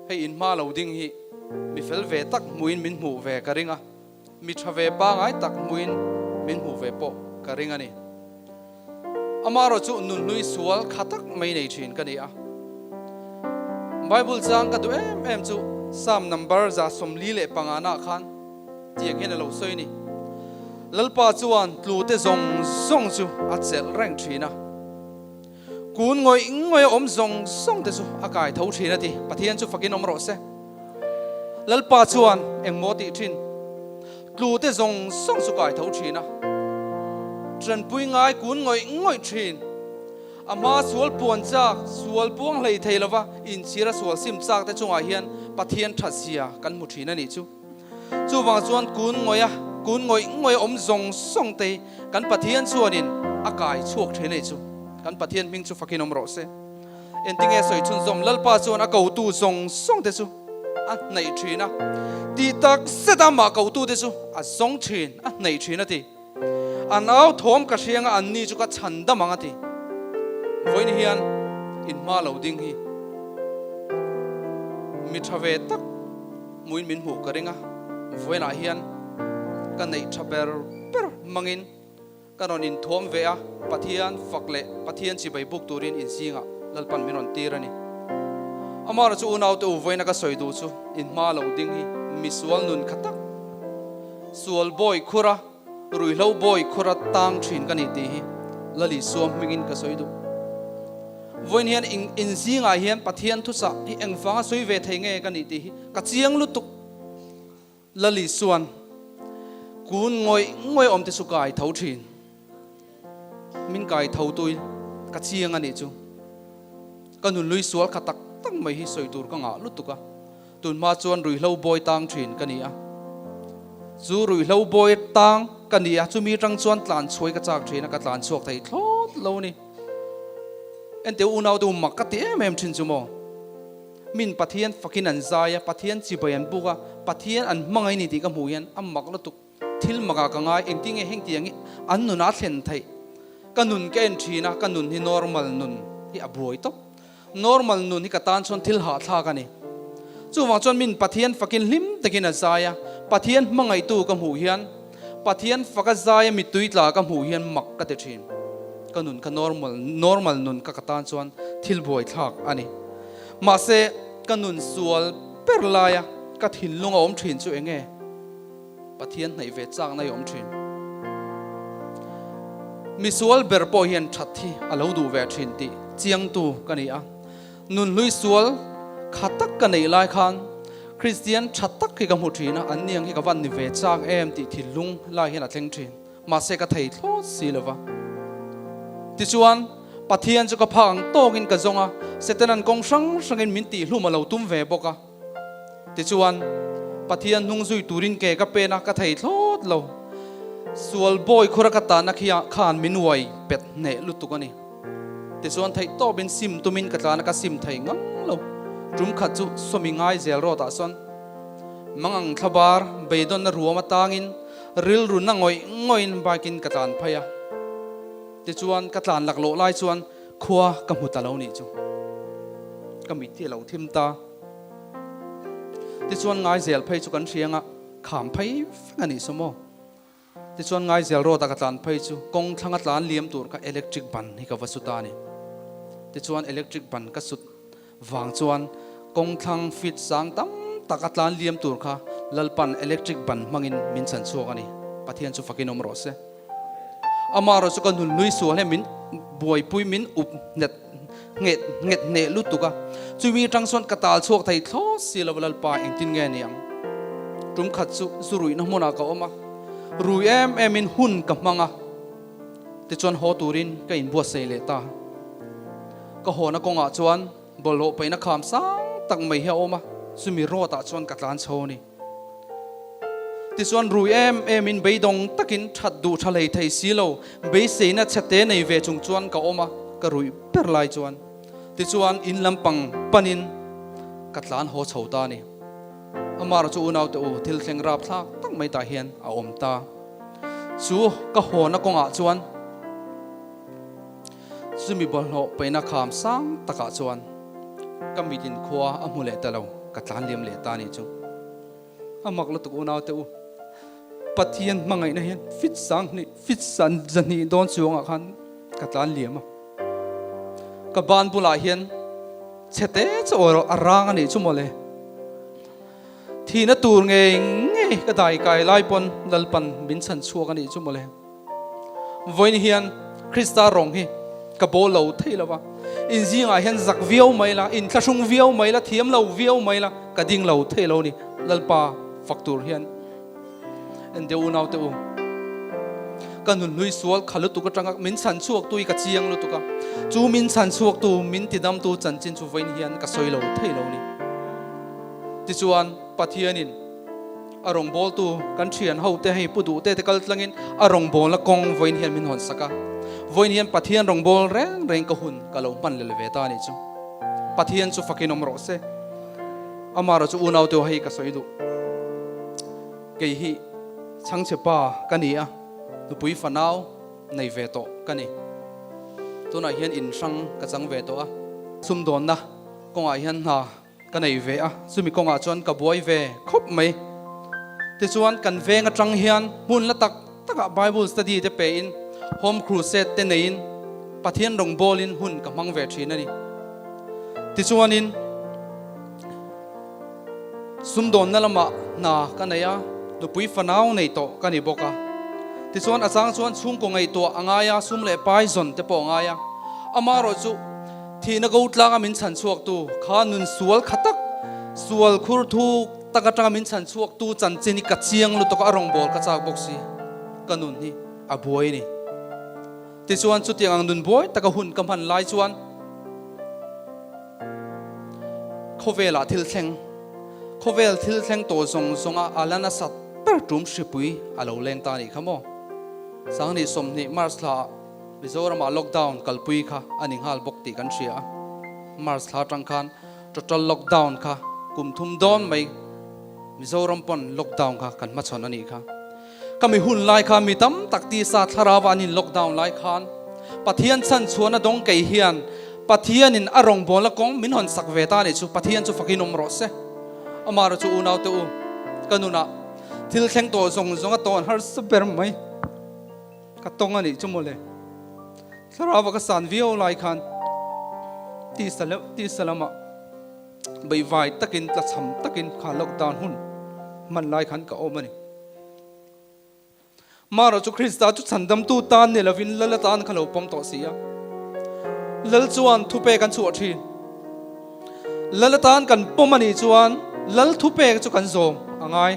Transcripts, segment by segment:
Hei in hma lo ding hi mi fel ve tak hmuin min hmuh ve ka ring a, mi tha ve pangai tak hmuin min hmuh ve pawh ka ring a ni. Amaherawhchu nunhlui sual kha tak mai nei thin ka ni a. Bible chang ka duh em em chu Psalm number 145 nah khan tiang hian a lo sawi a ni, Lalpa chuan tlute zawng zawng chu a chelh reng thin a. Kun ngawih ngawih a awm zawng zawng te chu a kai tho thin a ti. Pathian chu fakin awm rawh se. Lalpa chuan engmaw tih thin? Tlu te zawng zawng chu kai tho thin a. Tanpui ngai kun ngawih ngawih thin. A hma sual puan chak, sual puang hlei thei lova inchhir a sual sim chak te chungah hian Pathian that zia kan hmu thin a nih chu. Chuvang chuan kun ngawih a, kun ngawih ngawih a awm zawng zawng te hi kan Pathian chuanin a kai chhuak thin a nih chu. Kan Pathian hming chu fakin awm rawh se. Engtinge sawi chhunzawm? Lalpa chuan a kotu zawng zawng te chu a hnaih thin a, tih tak zet a mah kotu te chu a zawng thin, a hnaih thin a ti. An au thawm ka hriang a, anni chu ka chhan dam ang a ti. Vawiin hian in hma lo ding hi mi tha ve tak hmuin min hmuh ka ring a, vawiinah hian ka neih tha ber ber hmangin ka rawn inthuam ve a, Pathian fak leh Pathian chibai buk turin inzingah Lalpan min rawn tir a ni. Amara chu unaute u vawiina ka sawi duh chu in hma lo ding hi misual nun kha tak Sual bawi khura, ruihhlo bawi khura tang thin ka ni tih hi Lali Suam hmingin ka sawi duh. Vawiin hian in inzingah hian Pathian thuchah hi engvanga sawi ve thei nge ka nih tih hi ka chiang lutuk. Lali Suan kun ngawih ngawih awm te chu kai tho thin. Min kai tho tui ka chiang a nih chu. Ka nunlui sual kha tak tak mai hi sawi tur ka ngah lutuk a. Tunhma chuan ruihhlo bawi tang thin ka ni a. Chu ruihhlo bawi tang ka ni a, chumi atang chuan tlan chhuai ka chak thin a, ka tlan chhuak thei thlawt lo a ni. Enteh unau te u mak ka ti em em thin chu maw? Min Pathian fakin an zai a, Pathian chibai an buk a, Pathian an hmangaih ni tih ka hmuh hian a mak lutuk. Thil makah ka ngai, engtinge hengtiang hi an nunah a thlen theih? Ka nun ka en thin a, ka nun hi normal nun hi a buai tawp. Normal nun hi ka tan chuan thil hahthlak a ni. Chuvang chuan min Pathian fakin hlim takin a zai a, Pathian hmangaihtu ka hmuh hian, Pathian faka zai a mittui tla ka hmuh hian mak ka ti thin. Ka nun kha normal, normal nun kha ka tan chuan thil buaithlak a ni. Mahse, ka nun sual ber laia ka thinlung a awm thin chu enge? Pathian hnaih ve chakna i awm thin. Misual ber pawh hian that hi a lo duh ve thin tih chiangtu ka ni a. Nunhlui sual kha tak ka neih lai khan Kristian tha tak hi ka hmu thin a, an niang hi ka van ni ve chak em tih thinlung lai hian a thleng thin. Mahse ka thei thlawt si lo va. Tichuan, Pathian chu ka phak ang tawkin ka zawng a, Setanan kawng hrang hrangin min tihhlum a lo tum ve bawk a. Tichuan, Pathian hnung zui turin ke ka pen a, ka thei thlawt lo. Sual bawi khura ka tahna khi ah khan min uai pet hneh lutuk a ni. Tichuan, theih tawpin sim tumin ka tlan a, ka sim thei ngang lo. Tum khat chu sawmi ngai zel rawt ah sawn mangang thlabar beidawnna ruam atangin rilru na ngawih ngawihin bike in ka tlan phei a. Tichuan, ka tlan laklawh lai chuan khua ka hmu ta lo nih chu. Ka mit hi a lo thim ta. Tichuan Ngaizel phei chu kan hriang a, kham phei vek a nih saw maw? Tichuan Ngaizel road a ka tlan phei chu kawng thlanga tlan liam tur kha electric ban hi ka va sut a ni. Tichuan electric ban ka sut vang chuan kawng thlang feet sang tam tak a tlan liam tur kha Lalpan electric ban hmangin min chhan chhuak a ni. Pathian chu fakin awm rawh se. Amaherawh chu ka nunhlui sual hian min buaipui min up nghet nghet nghet hneh lutuk a, chumi atang chuan ka tal chhuak thei thlawt si lo Lalpa engtin nge ni ang? Tum khat chu zu ruihna hmunah ka awm a, rui em em in hun ka hmang a, tichuan haw turin ka inbuatsaih leh ta. Ka hawna kawngah chuan bawlhhlawh paihna kham sang tak mai hi a awm a, chumi road ah chuan ka tlan chho a ni. Tichuan rui em em in beidawng takin that duh tha hlei thei si lo, beiseina chhete nei ve chung chuan ka awm a, ka ruih ber lai chuan. Tichuan in lampang panin ka tlan haw chho ta a ni. Amara chu unaute u thil thleng rap thlak tak mai tah hian a awm ta. Chu ka hawna kawngah chuan chumi bawlhhlawh paihna kham sang takah chuan ka mit in khua a hmu leh ta lo. ka tlan liam leh ta ni chu. A mak lutuk unau te u. Pathian hmangaihna hian fit sang hnih, fit san zahnih dawn chuangah khan ka tlan liam a. Ka ban bulah hian chhe te chu awi rawh, a rang a nih chu mawle. Thihna tur ngei ngei ka dai kai lai pawn Lalpan min chhan chhuak a nih chu mawle. Vawiin hian Krista rawng hi ka bawl lo thei lo va, in zingah hian zak viau mai la, in thlahrung viau mai la, thiam lo viau mai la, ka ding lo thei lo ni, Lalpa fak tur hian en deuh unau te u. Ka nun hlui sual kha lutuk atanga min chhan chhuak tu hi ka chiang lutuk a, chu min chhan chhuak tu, min tidam tu chanchin chu vawiin hian ka sawi lo thei lo ni. Tichuan Pathianin A rawngbawltu kan thian ho te hei pu duh te te kal tlangin a rawngbawlna kawng vawiin hian min hawn sak a. Vawiin hian Pathian rawngbâwl reng reng ka hun ka lo hman lel ve ta a nih chu. Pathian chu fakin awm rawh se. Amah chu unau te hei ka sawi duh. Kei hi chhangchhe pa ka ni a, nupui fanau nei ve tawh ka ni. Tunah hian in hrang ka chang ve tawh a. Sumdawnna kawngah hian hna Ka nei ve a, chumi kawngah chuan ka buai ve khawp mai. Tichuan kan veng atang hian hmun la tak takah Bible study te pein, home crusade te neiin, Pathian rawngbawlin hun ka hmang ve thin a ni. Tichuanin sumdawnna lamah hna ka nei a, nupui fanau nei tawh ka ni bawk a. Tichuan a chang chuan chhungkaw ngaihtuah a ngai a, sum leh pai zawn te pawh a ngai a. Amaherawhchu Thihna ko tlanga min chhan chhuaktu kha nun sual kha tak, sual khur thuk tak atanga min chhan chhuaktu chanchin hi ka chiang lutuk a, a rawngbâwl ka châk bawk si, ka nun hi a buai a ni. Tichuan chutiang ang nun buai taka hun ka hman lai chuan khawvelah thil thleng, khawvel thil thleng tawh zawng zawnga a la nasat ber tum hripui a lo leng ta a nih kha maw? Sangni 20 March thlaah. Mizoramah lockdown kalpui kha a ni nghal bawk tih kan hria a, March thla atang khan total lockdown kha kum thum dawn mai Mizoram pawn lockdown kha kan hmachhawn a nih kha. Ka mi hun lai kha mi tam tak tisa thlarau an in lockdown lai khan Pathian chhan chhuahna dawng kei hian Pathianin a rawngbawlna kawng min hawn sak ve ta a nih chu Pathian chu fakin awm rawh se. Amah chu unaute u ka nunah thil thleng tawh zawng zawng a tawn harsa ber mai. Ka tawng a nih chu mawle. Thlarau ka san viau lai khan tisa leh tisa lamah beihvai takin tlachham takin kha lockdown hun hman lai khan ka awm a ni. Marawh chu Krista chu chhandamtu tan ni lovin Lal atan kha lo pawm tawh si a. Lal chuan thupek an chhuah thin. Lal atan kan pawm a nih chuan Lal thupek chu kan zawm a ngai.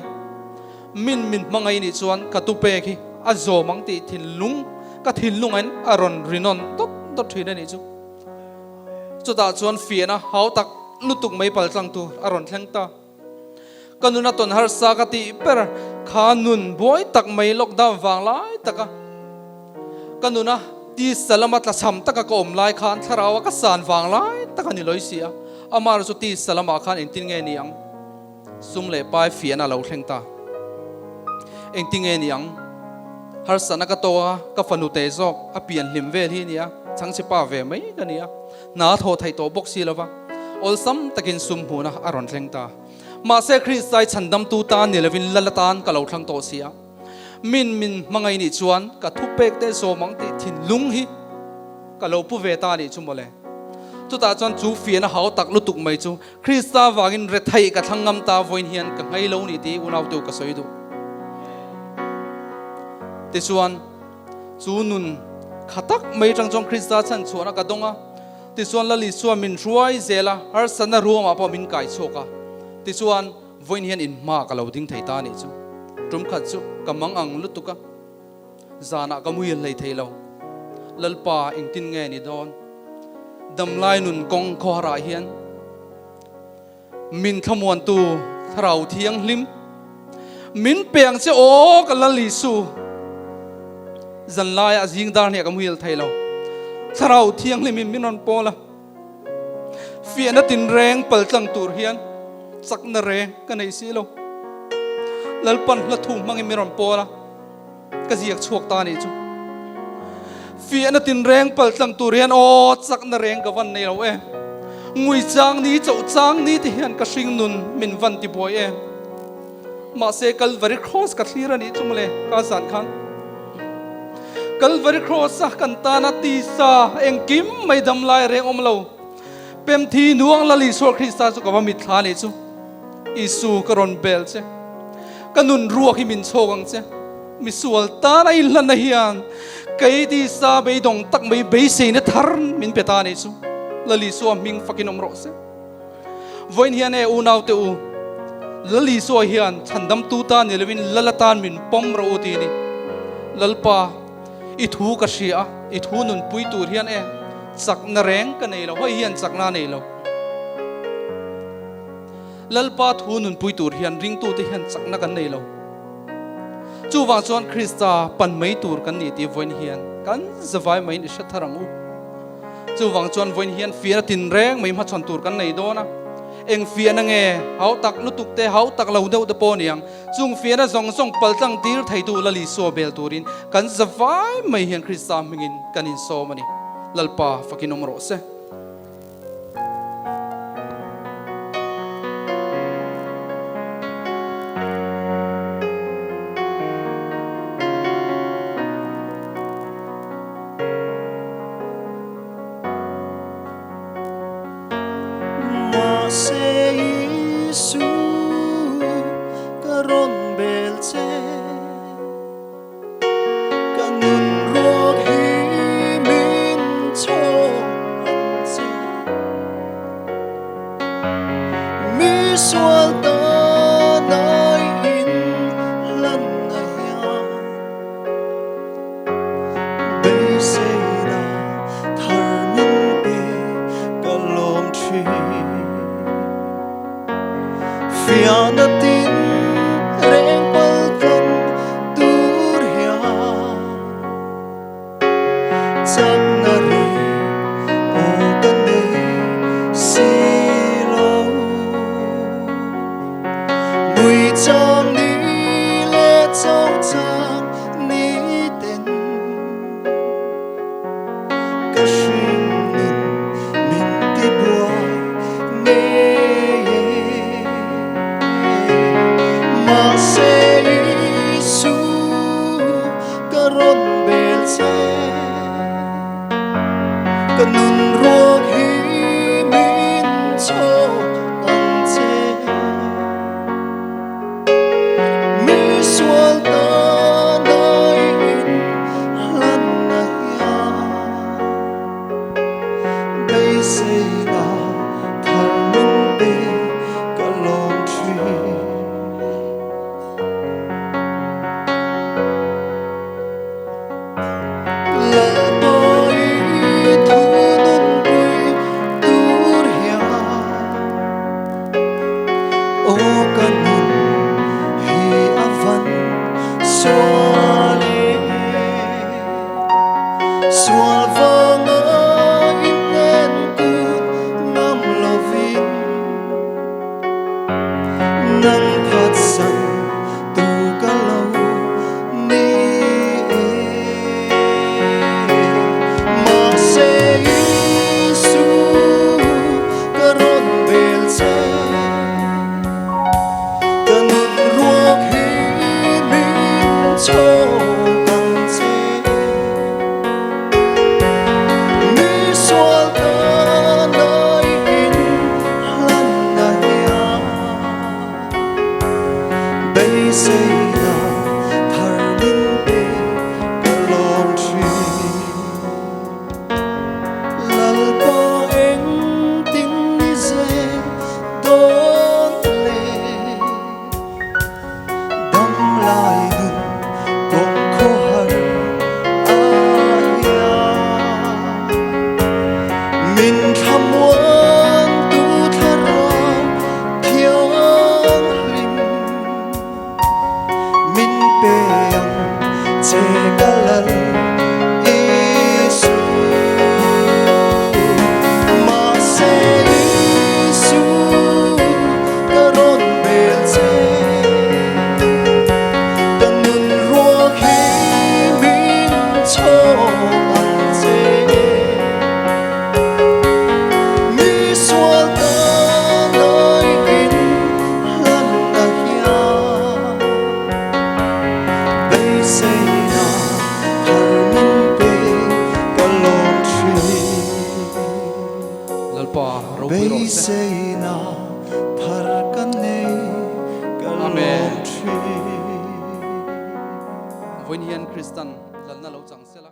Min min hmangaih nih chuan ka tupek hi a zawm ang tih thinlung ka thinlungain a rawn rinawn dawt dawt thin a nih chu. Chutah chuan fiahna hau tak lutuk mai pal tlang tur a rawn thleng ta. Ka nun a tawn harsa ka tih ber kha nun buai tak mai lockdown vang lai taka ka nuna tisa lama tlachham taka ka awm lai khan thlarau a ka san vang lai tak a ni lawi si a. Amah chu tisa lamah khan engtin nge ni ang? Sum leh pai fiahna a lo thleng ta. Engtinge ni ang? Harsatna ka tawk a, ka fanu te zawk a pian hlim vel hi nia, chhangchhe pa ve mai ka nia, hna a thaw theih tawh bawk si lova, awlsam takin sum hmuhna a rawn thleng ta. Mahse Kristai chhandamtu tan ni lovin Lal atan ka lo thlang tawh si a. Min min hmangaih nih chuan ka thupek te zawm ang tih thinlung hi ka lo pu ve ta nih chu mawle. Chutah chuan chu fiahna hau tak lutuk mai chu Krista vangin retheih ka thlang ngam ta vawiin hian ka nghei lo ni tih unautu ka sawi duh. Tichuan, chu nun kha tak mai atang chuan Krista chhan chhuahna ka dawng a, tichuan Lal Isua min hruai zel a, harsatna ruamah pawh min kai chhuak a, tichuan vawiin hian in hma ka lo ding thei ta a nih chu. Tum khat chu ka mang ang lutuk a, zanah ka muhil hlei thei lo. Lalpa engtin nge ni dawn? Damlai nun kawng khawharah hian min thlamuantu Thlarau Thianghlim min pe ang che aw ka Lal Isu. Zanlaiah zing dar hniah ka muhil thei lo. Thlarau Thianghlimin min rawn pawl a. Fiahna tinreng paltlang tur hian chakna reng ka nei si lo. Lalpan hla thu hmangin min rawn pawl a. Ka ziak chhuak ta nih chu. Fiahna tinreng paltlang tur hian aw chakna reng ka van nei lo e. Ngui chang ni chauh chang ni te hian ka hring nun min van ti buai em. Mahse Kalvari Cross ka thlir a nih chu mawle ka zan khan. Kalvari Cross a kan tana tisa engkim mai dam lai reng awm lo. Pemthi nuang Lal Isua Krista chu ka va mitthla a nih chu. Isu ka rawn bel che. Ka nun ruak hi min chhawk ang che. Misual tana inhlanna hian kei tisa beidawng tak mai beiseina thar min pe ta a nih chu. Lal Isua hming fakin awm rawh se. Vawiin hian e unaute u, Lal Isua hian chhandamtu tan ni loin Lal atan min pawm rawh u ti a ni. Lalpa, i thu ka hria a, i thu nunpui tur hian e chakna reng ka nei lo, hei hian chakna a nei lo. Lalpa thu nunpui tur hian ringtute hian chakna kan nei lo. Chuvang chuan Krista pan mai tur kan ni tih vawiin hian kan zavai maiin i hre thar ang u. Chuvang chuan vawiin hian fiahna tinreng mai hmachhawn tur kan nei dawn a. Eng fiahna nge hau tak lutuk te, hau tak lo deuh te pawh a ni ang. Chung fiahna zawng zawng paltlang tir theitu Lal Isua bel turin kan zavai mai hian Krista hmingin kan insawm a ni. Lalpa fakin awm rawh se. Mahse Isu ka rawn bel che. Ka nun ruak hi min chhawk ang che. Mi sual ta nai in lan na hian beiseina thar min pe ka lawm thin. Fiahna tin reng pal tlang tur hian chakna reng aw ka nei si lo. Mui chang ni leh cho chang ni ten Ka hring nun min ti buai ngei e. Mahse Isu ka rawn bel che, ka nun ruak hi min chhawk ang che. Mi sual ta nai in hlan na hian beiseina thar min pe ka lawm thin. Lalpa i thu nunpui tur hian aw ka nun hi a van sual e. Sual vanga in en kut ngam lovin nang phatsan tu ka lo ni e. Mahse Isu ka rawn bel che, ka nun ruak hi min chhawk ang che. Mi sual ta nai in hlan na hian beiseina thar min pe ka lawm thin. Lalpa engtin ni zel dawn le, dam lai nun kawng khawhar a hian. Min thlamuan tu thlarau thianghlim. Beiseina thar min pe ka lawm thin. Lalpa ropui rawh se. Beiseina thar ka nei ka Amen. lawm thin. Vawiin hian Kristan lalna lo chang sela.